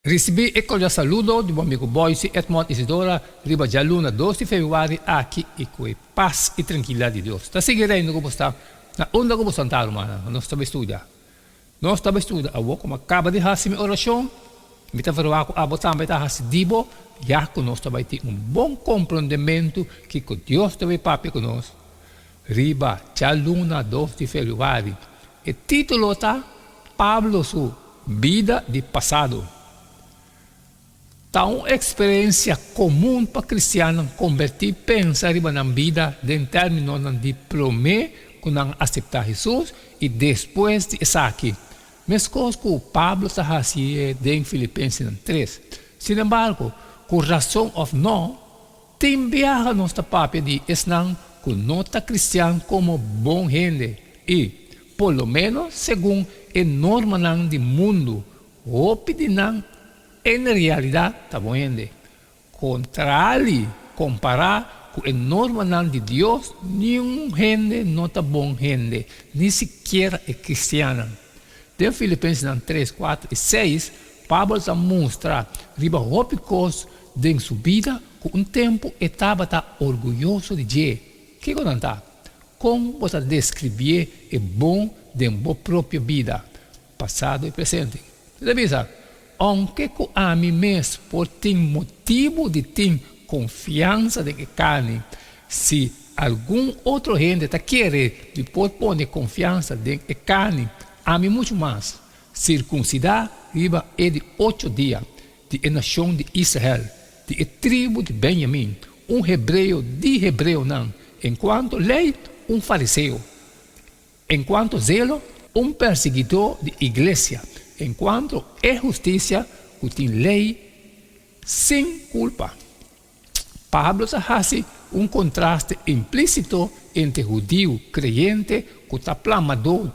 Risibí e kordial saludo di bo amigu Boyce Edmond Isidora riba djaluna dos di febrüari aki i ku e pas i trankilidat di Dios ta sigui reina ku bo sta na unda ku bo sta ta rumannan. Nos ta bai studia. Nos ta bai studia awor ku mi a kaba di hasi mi orashon. Mi ta verwagt ku abo tambe ta hasi di bo ya ku nos ta bai tin un bon komprondementu kiko Dios ta bai papia ku nos riba djaluna dos di febrüari. E título ta Pablo su bida di pasado. Ta un eksperensia komun pa kristiannan kombertí pensa riba nan bida den términonan di promé ku nan a aseptá Hesus i despues di esaki, meskos ku Pablo ta hasié den Filipensenan tres. Sinembargo, ku rason òf nò, Tin biaha nos ta papia di esnan ku no ta kristian komo bon hende i, por lo ménos segun e normanan di mundu, hopi di nan en realidat ta bon hende. Kontrali, kompará ku e normanan di Dios, niun hende no ta bon hende, ni sikiera e kristiannan. Den Filipensenan tres, kuater i seis, Pablo ta mustra riba hopi kos Den su bida ku un tempu e tabata orguyoso di dje. Kiko nan ta? Kon bo ta deskribié e bon den bo propio bida, pasado i presente? E ta bisa, Ounke ku ami mes por tin motibu di tin konfiansa den e karni, si algun otro hende ta kere di por pone konfiansa den e karni, ami muchu mas, sirkunsidá riba e di ocho dia, di e nashon di Israel, di e tribu di Benjamin, un hebreo di hebreonan, en kuanto lei, un fariseo, en kuanto zelo, un persiguidó di iglesia, en kuanto e hustisia ku tin lei, sin kulpa. Pablo ta hasi un kontraste implísito entre hudiu kreyente ku ta plamadó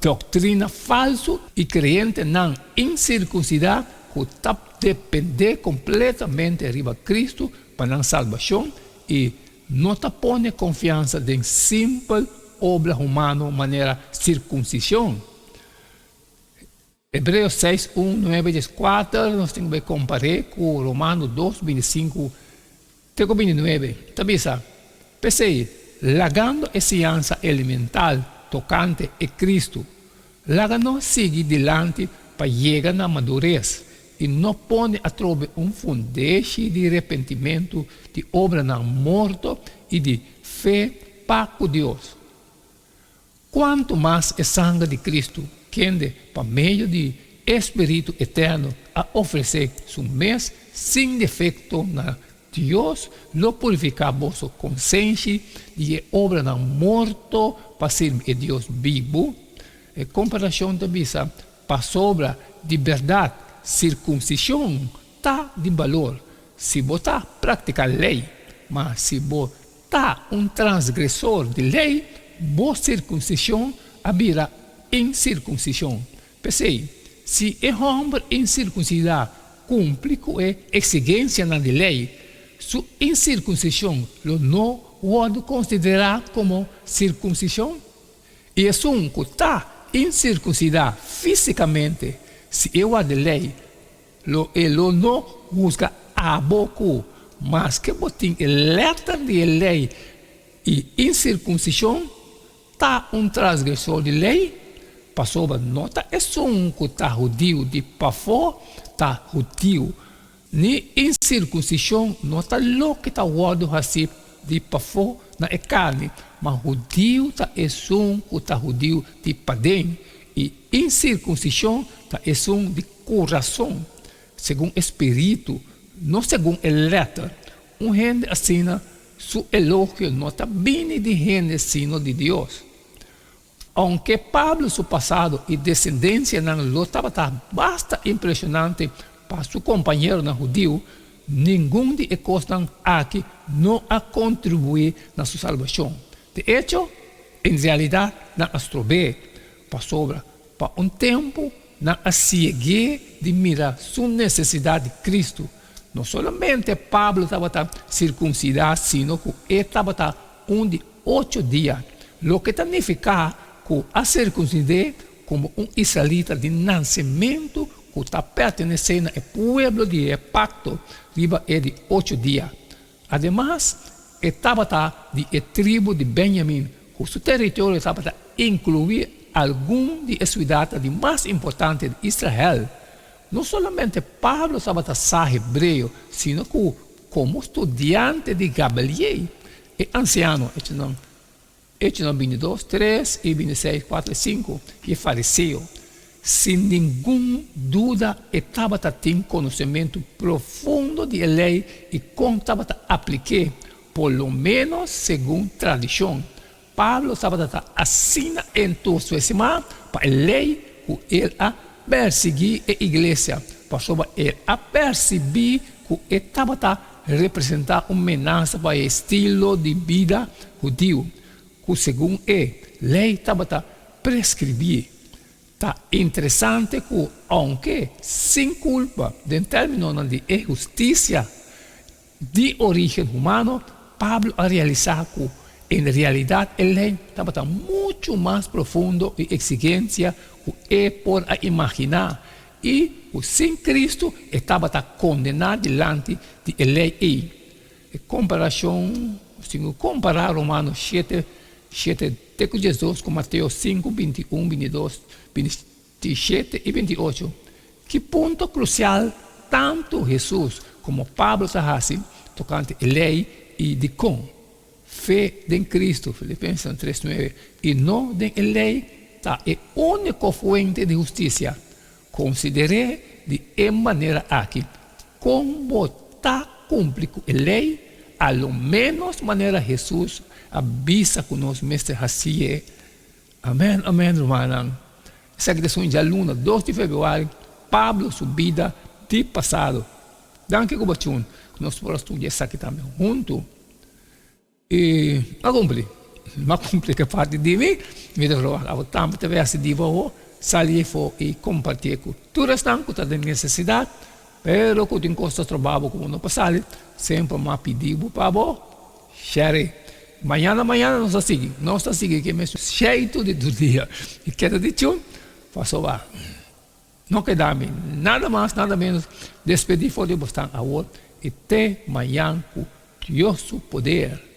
doktrina falsu i kreyentenan insirkunsidá ku ta dependé kompletamente riba Kristu pa nan salbashon i no ta pone konfiansa den simpel obra humano manera sirkunsishon. Hebreo seis, un, nuebe, dies, kuater, nos tin ku bai kompar'é ku Romano dos, bintisinku te ku bintinuebe. Ta bisa, P'esei, lagando e siñansa elemental tokante e Kristu, laga nos sigui dilanti pa yega na madures i no pone atrobe un fundeshi di repentimentu di obranan morto i di fe pa ku Dios. Kuantu mas e sanger di Kristu, kende pa medio di e spiritu eterno a ofresé su mes sin defekto na Dios, lo purifiká boso konsenshi di e obranan morto pa sirbi e Dios bibu? E komparashon ta bisa, Pasobra di bèrdat sirkunsishon ta di balor si bo ta praktiká lei, ma si bo Ta un transgresor di lei, bo sirkunsishon a bira insirkunsishon. P'esei, si e hòmber insirkunsidá kumpli ku e eksigensianan di lei, su insirkunsishon lo no wòrdu konsiderá komo sirkunsishon. I esun ku ta insirkunsidá físikamente, si e warda lei, Lo e lo no husga abo ku, maske bo tin e lèter di e lei i insirkunsishon, ta un transgresor di lei? Pasobra no ta esun ku ta hudiu di pafó ta hudiu, ni insirkunsishon no ta loke ta wòrdu hasí di pafó na e karni, ma hudiu ta esun ku ta hudiu di paden, i insirkunsishon ta esun di Kurason, segun e spiritu, no segun e lèter. Un hende asina, su elogio no ta bini di hende sino di Dios. Ounke Pablo su pasado i desendensianan lo tabata basta impreshonante pa su kompañeronan hudiu, ningun di e kosnan aki no a kontribuí na su salbashon. De echo, en realidat nan a strob'é, pasobra Pa un tempu nan a sieg'é di mira su nesesidat di Kristu. No solamente Pablo tabata sirkunsidá sino ku e tabata un di ocho dia, loke ta nifiká ku a sirkunsid'é komo un israelita di nansementu ku ta pertenesé na e pueblo di e pakto riba e di ocho dia. Ademas, e tabata di e tribu di Benjamin, ku su teritorio tabata inkluí algun di e siudatnan di mas importante di Israel. No solamente Pablo tabata sa hebreo, sino ku komo studiante di Gamaliel, e ansiano, Echonan Echonan bintidos, tres i bintiseis, kuater i sinku, i e fariseo. Sin ningun duda e tabata tin konosementu profundo di e lei i kon tabata aplik'é, por lo ménos segun tradishon. Pablo tabata ta asina entusiasmá pa e lei ku el a persiguí e iglesia, pasobra el a persibí ku e tabata representá un menasa pa e estilo di bida hudiu ku segun e lei tabata preskribí. Ta interesante ku ounke sin kulpa den términonan di e hustisia di orígen humano, Pablo a realisá ku en realidat e lei tabata muchu mas profundo i eksigensia ku e por a imaginá i ku sin Kristu e tabata kondená dilanti di e lei ei. E komparashon, Si bo kompará Romano shete, shete te ku diesdos ku Mateo sinku, bintiun, bintidos, bintishete i bintiocho, ki punto krusial tantu Hesus komo Pablo ta hasi tokante e lei i dikon? Fe den Kristu, Filipensenan tres nuebe, i no den e lei ta e úniko fuente di hustisia. Konsider'é di e manera aki, kon bo ta kumpli ku e lei, a lo ménos manera Hesus a bisa ku nos mester hasié. Amèn, amèn, rumannan. Esaki ta sun djaluna dos di febrüari, Pablo su bida di pasado. Danki ku bo tune ku nos por a studia esaki tambe huntu. I a kumpli. Mi a kumpli ku e parti di mi. Mi ta proba abo tambe ta wèsi di bo awo, sali afó i kompartié ku tur esnan ku ta den nesesidat, pero ku tin kos ta troba bo ku bo no por sali, semper mi a pidi bo pa bo share. Mañana mañana nos ta sigui, nos ta sigui ku e mesun sheitu di tur dia. I keda di chun pasobra no keda mi nada mas nada menos despedí for di bosnan awor i te mañan ku Dios su poder.